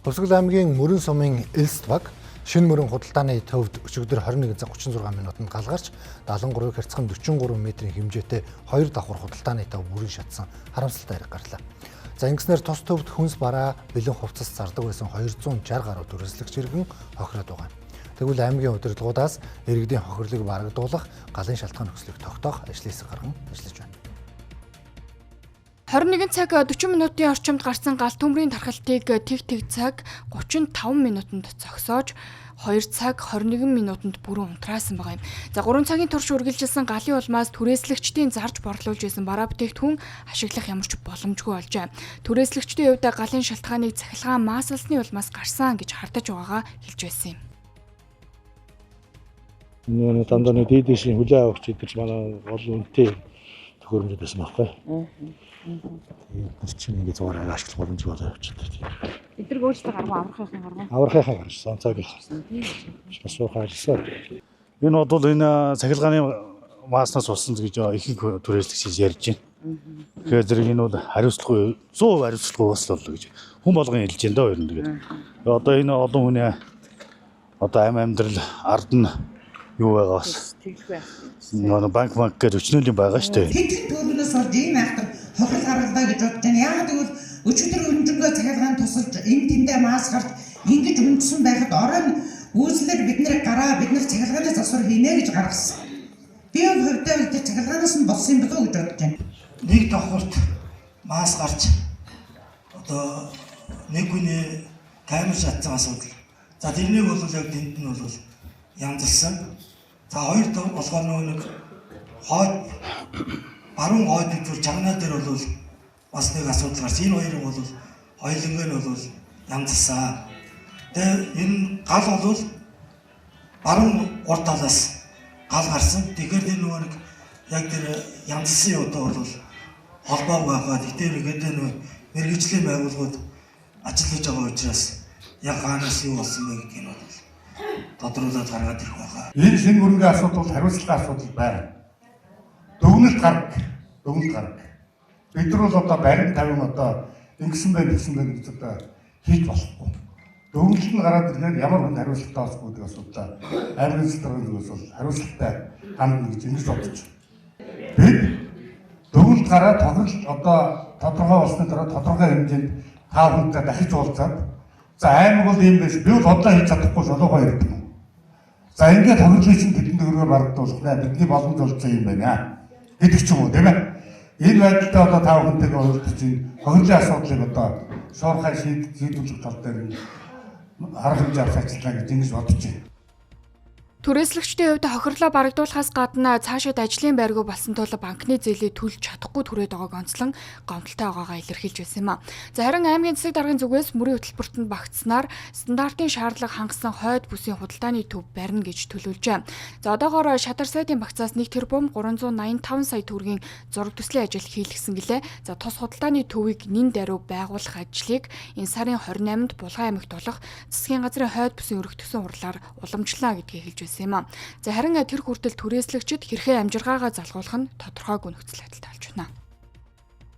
Хувьсгал аймгийн Мөрөн сумын Элст баг Шинэ мөрөн худалдааны төвд өчигдөр 21 цаг 36 минутанд гал гарч 73 хяцхан 43 метрийн хэмжээтэй 2 давхар худалдааны төв бүрэн шатсан харамсалтай хэрэг гарлаа. За ингэснээр тус төвд хүнс бараа бэлэн хувцас зардаг байсан 260 гаруй түрээслэгч иргэн хохироод байгаа юм. Тэгвэл аймгийн удирдлагуудаас иргэдийн хохирлыг барагдуулах галын шалтгаан нөхцөлийг тогтоох ажлын хэсэг гарган ажиллаж байна. 21 цаг 40 минутын орчимд гарсан гал төмрийн тархалтыг тэг тэг цаг 35 минутанд зогсоож 2 цаг 21 минутанд бүрэн унтраасан байгаа юм. За 3 цагийн турш үргэлжилсэн галын улмаас түрээслэгчдийн зарж борлуулж байсан бараа бүтээгдэхүүн ашиглах ямар ч боломжгүй болжээ. Түрээслэгчдийн хувьд галын шалтгааныг цахилгаан маасалсны улмаас гарсан гэж хардаж байгаагаа хэлж байсан юм. Нөгөө дандаа нэг дийдэшийн хүлээ авахч идэж манай гол үнэтэй төхөөрөмжөд байсан байхгүй. Тэгээд нар чинь ингээ зугаар ашиглах боломжгүй болоо явчихдаг. Эдгээр өөрсдөө гаргуу аврахын гаргуу. Аврахынхаа гарсан, онцойг гарсан. Бас суухаа ажилласан. Энэ бол энэ цахилгааны мааснаас болсон гэж ихэнх түрээслэгч ярьж байна. Тэгэхээр зэрэг энэ бол хариуцлагагүй 100% хариуцлагагүй бас боллоо гэж хүн болгон хэлж байна даа ер нь тэгээд. Одоо энэ олон хүний одоо амьдрал ард нь юу байгаа бас Тэглэхгүй. нөгөө банк гэж өчнөөл юм байгаа шүү дээ. Тэтгэн төвлөрөөс болж ийм айхтар хохирол гаргалаа гэж бодож байна. Яагаад гэвэл өчигдөр өнжингөө цахилгаан тусалж энэ тэндээ мас гарч ингэж үндсэн байхад орой нь үүслэр бид нэр гараа бид нар цахилгааны засвар хийнэ гэж гаргасан. Би бол хувьдаа тэр цахилгаанаас нь болсон юм болов уу гэж бодож байна. Нэг давхарт мас гарч одоо нэг хүний камер шатсан асуудал. За тэрнийг бол яг тэнд нь бол янзлсан. За хоёр дахь болохоор нөгөө нэг хойд баруун хойд зүр чагнаа дээр бол бас нэг асуудал гарч энэ хоёрын бол хоёуланг нь бол янзлсан. Тэгээ энэ гал бол баруун урд талаас гал гарсан. Тэгэхээр тэр нөгөө нэг яг тэр янзлсан юутай бол холбоогүй байгаа. Тэгэхээр ингээд нөгөө мэргэжлийн байгууллагууд ажиллаж байгаа учраас яг хаанаас юу болсон бэ гэдгийг нь бол тодруулаад гаргаад ирэх байгаа. Энэ шинэ мөрөнгийн асуудал бол хариуцлагын асуудал байна. Дүгнэлт гарга. Дүгнэлт гарга. Бид нар бол одоо барин тавин одоо ингэсэн байх гэсэн байх гэж одоо хийж болохгүй. Дүгнэлт нь гараад ирэхээр ямар хүн хариуцлагатай болохгүй гэдэг асуудлаа аймгийн засгийн зүгээс бол хариуцлагатай хандна гэж ингэж бодож байна. Бид дүгнэлт гараад тохирол одоо тодорхой болсны дараа тодорхой хэмжээнд та бүхэнтэй дахиж уулзаад за аймаг бол ийм биш би бол бодлоо хийж чадахгүй шулуугаа ирдэг. За ингээд тохирлыг чинь тэдэнд өргөө барагдуулах нэ бидний боломж болсон юм байна гэдэг ч юм уу тийм ээ. Энэ байдалтай одоо та бүхэнтэйгээ уулзаж чинь тохирлын асуудлыг одоо шуурхай шийдвэрлэх тал дээр арга хэмжээ авч ажиллана гэж ингэж бодож байна. Түрээслэгчдийн хувьд хохирлоо барагдуулахаас гадна цаашид ажлын байргүй болсон тул банкны зээлийг төлж чадахгүй түрээд байгааг онцлон гомдолтой байгаагаа илэрхийлж байсан юм а. За харин аймгийн засаг даргын зүгээс мөрийн хөтөлбөртөнд багтснаар стандартын шаардлага хангасан хойд бүсийн худалдааны төв барина гэж төлөвлөжээ. За одоогоор шатар сайдын багцаас 1 тэрбум 385 сая төгрөгийн зураг төслийн ажил хийлгэсэн гэлээ. За тус худалдааны төвийг нэн даруй байгуулах ажлыг энэ сарын 28-нд Булган аймагт болох засгийн газрын хойд бүсийн өргөтгсөн хурлаар уламжлаа гэдгийг хэлж байсан юм а. За харин тэр хүртэл түрээслэгчид хэрхэн амжиргаагаа залгуулах нь тодорхойгүй нөхцөл байдалтай болж байна.